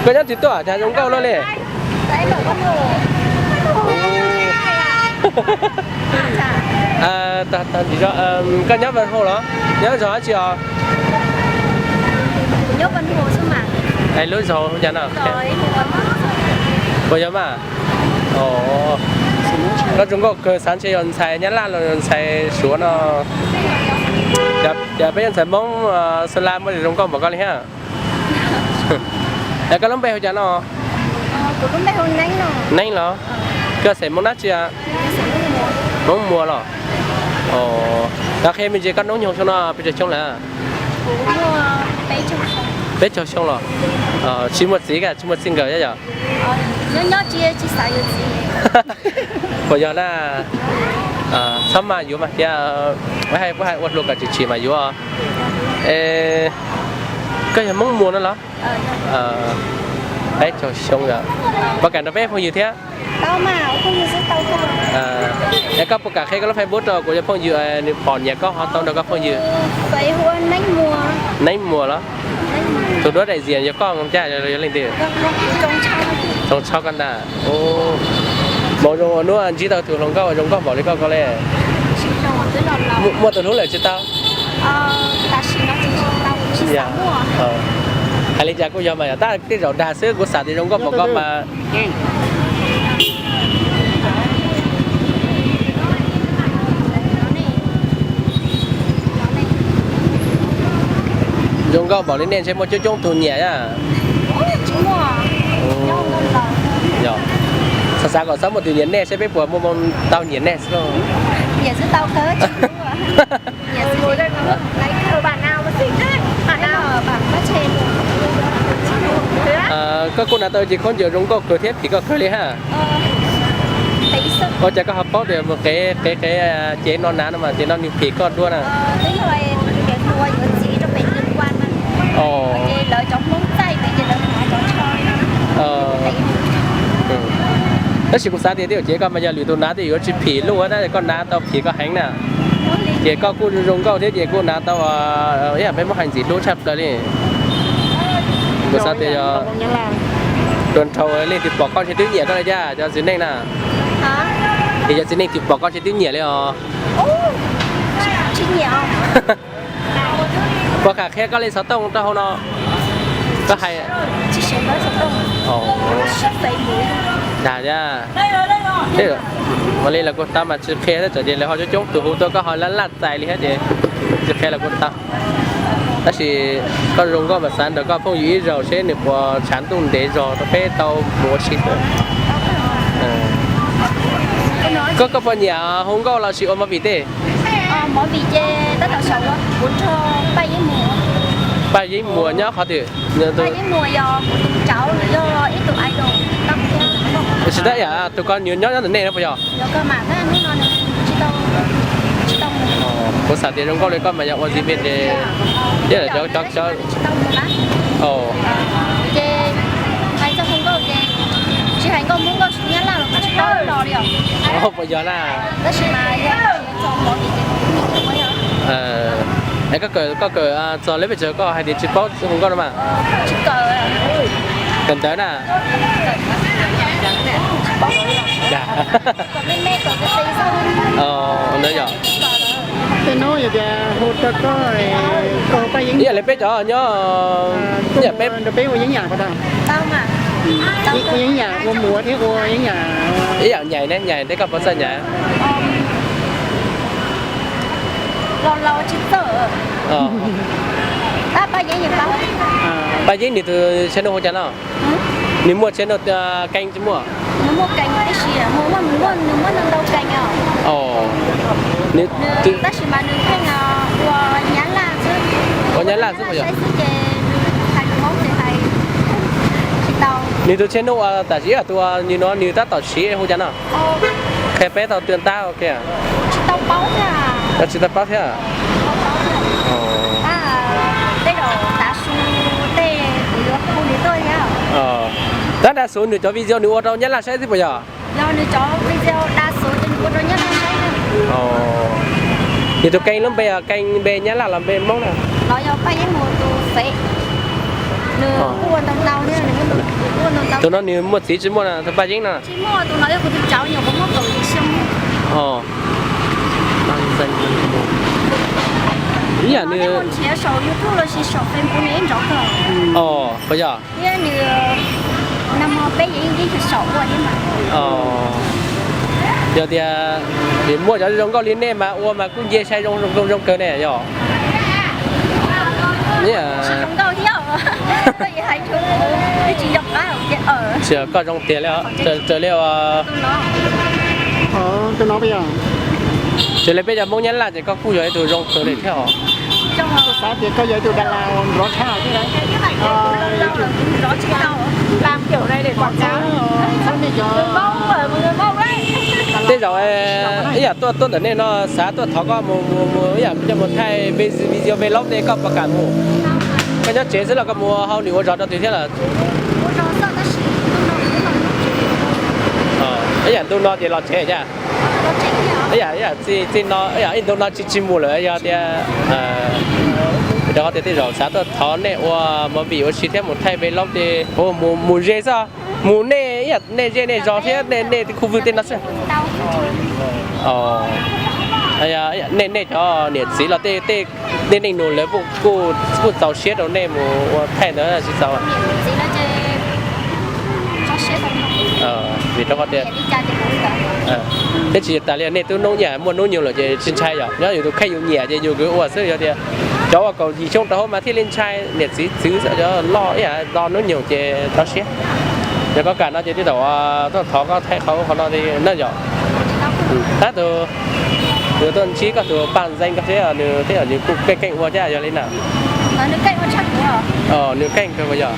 Koj nyob twg tuaj cas zoo nkauj luaj li? Koj nyob Vân Hồ los? Nyob zos dab tsi os? Lub zos hu cas no? Puas yog mas? Koj zoo nkauj kawg, xav ntshe yog ntxhais Nyab Laj los ntxhais Suav no. Cas peb yog ntxhais Hmoob Xas Las muaj zoo nkauj npaum koj li thiab. Es koj lub npe hu cas no? Neeb los? Koj xeem Hmoob dab tsi? Hmoob Muas los? Koj qhia me ntsis koj hnub nyoog xyoo no pes tsawg xyoo lawm? Peb caug xyoo los? Tsis muaj txiv, tsis muaj txij nkawm yom? Puas yog na? Txhob mas yuav mas thiab, hais ua hluas kom tsis tsim mas yuav. Koj yog Hmoob Muas no los? Peb caug xyoo yom? Puas kam nrog peb phooj ywg thiab? Es koj puas kam qhia koj lub Facebook rau kuv cov phooj ywg, nws pom nyiam koj ho tau nrog koj phooj ywg? Neeb Muas los? Tus duab daim zias yog koj cas yog leej twg? Tsoos Tsho koj ntag. Hmoov zoo ua hnub ntsib tau tus hluas nkauj zoo nkauj npaum li koj ko li. Muaj tus hlub lawm tsis tau? Hais li cas kuj yog mas yog tab tej zaum dag xwb, kuv xav tias zoo nkauj npaum koj mas. Zoo nkauj npaum li nej ntshe muaj coob coob tus nyiam a. Xav xav kom txhob muaj tus nyiam nej seb peb puas muaj tau nyiam nej xwb lauj. Koj kuj hnav tau cev khaub ncaws zoo nkauj kawg thiab phim koj kawg li ha. Ua cas koj ho paub tias mus qev qev qev cev no hnav no mas cev no nws phim koj dua na? Tab sis kuv xav tias tej zaum cev koj mas yog lwm tus hnav twb yuav tsis phim luj, tab sis koj hnav tau phim koj heev na. Ces koj kuj zoo nkauj thiab ces kuj hnav tau ib yam peb Hmoob hais ntxim hlub tshaj plaws li. Kuv xav tias yog tuas nrhau leej twg pom koj ntshe twb nyiam koj li thiab cov txiv neej na. Ces cov txiv neej twg pom koj ntshe twb nyiam li os. Puas kam qhia koj li xov tooj rau hauv no? Koj hais dag thiab. Ua li los kuj tau mas tsis qhia thiab, txawm tias lawv ho coob coob tus hu tuaj koj ho laj laj txais li thiab ces tsis qhia los kuj tau. Tab sis koj zoo nkauj mas xav nrog koj phooj ywg ib zaug seb nws puas tshav ntuj ntev zog rau peb tau mus ua si xwb. Koj, koj puas nyiam hu nkauj los sis ua movie tej? Paj Yeeb Muas nyob qhov twg? Tsis tab yam tus ko nws nyob nyob ntawm nej no puas yog? Kuv xav tias zoo nkauj li koj mas yog ua zis me ces, puas yog na? Koj kawm txog leb pes tsawg koj hais tias tsis paub hu nkauj no mas? Kawm ntawv na. Ntawd yog. Ib yam li peb cov nyob, ib yam peb, ib yam nyais ne, nyais tej koj puas txawj nyais? Paj Yeeb nws tus channel hu cas no? Nws muaj channel keeb tsis muaj? Ua Nyab Laj xwb puas yog? Nws tus channel ua tam sim ib yam tus nws no nws tab tom siv hu cas no? Qhia peb tau tw ntab ua ke. Tsis tau paub thiab. Tab sis nws cov video nws ua rau Nyab Laj saib xwb puas yog? Nws tus keeb lub npe, keeb npe Nyab Laj los npe Hmoob na? Tus no nws muaj txiv tsis muaj no, tus Paj Yeeb no? Ib yam nws, o, puas yog? Yog tias nws muaj cov zoo nkauj li nej mas ua mas kuj nce sai zoo zoo zoo kawg ne yog. Tsis, koj zoo tiag li, raws li, raws li peb cov Hmoob Nyab Laj ces koj kuj yog ib tug zoo kawg li thiab os. Tej zaum ib yam tuaj tuaj ntawm nej no xav tuaj thov koj mus mus mus ib yam coj mus thaij video vlog tej koj puas kam mus? Koj nyob tsev xwb los koj mus hauj lwm ua zog rau twg thiab lawm? Ib yam ntu no ces los tsev thiab. Ib yam, ib yam txij no ib yam ib ntu no tsis tsis mus lawm yog tias, rau qhov tias tej zaum xav tuaj thov nej ua movie ua si thiab mus thaij vlog ces mus mus ze xwb. Mus nej ib yam nej zej nej zos thiab nej nej khu vwj tej no xwb. Nej nej cov niam txiv los tej tej neej nus lawv kuj txaus siab rau nej mus ua thaij ntawd tsis txaus? Vim rau qhov tias, twb tsis tas li nej tub noob ib yam muaj hnub nyoog lawm ces tsis ntshai yom, nyob yus tus kheej yus nyiam ces yus kwv ua xwb. Yog tias cov uas kaum yim xyoo rau hauv mas thiaj li ntshai niam txiv txwv, cov loj ib yam do hnub nyoog ces rau siab. Yog koj kam no ces tej zaum tuaj thov koj thaij qhov qhov no na yom. Tab tus, tus tuaj ntsib koj tus Paj Zeej koj thiab nws tej zaum nws kuj keej keej ua thiab yog li na? Nws keej kawg puas yog?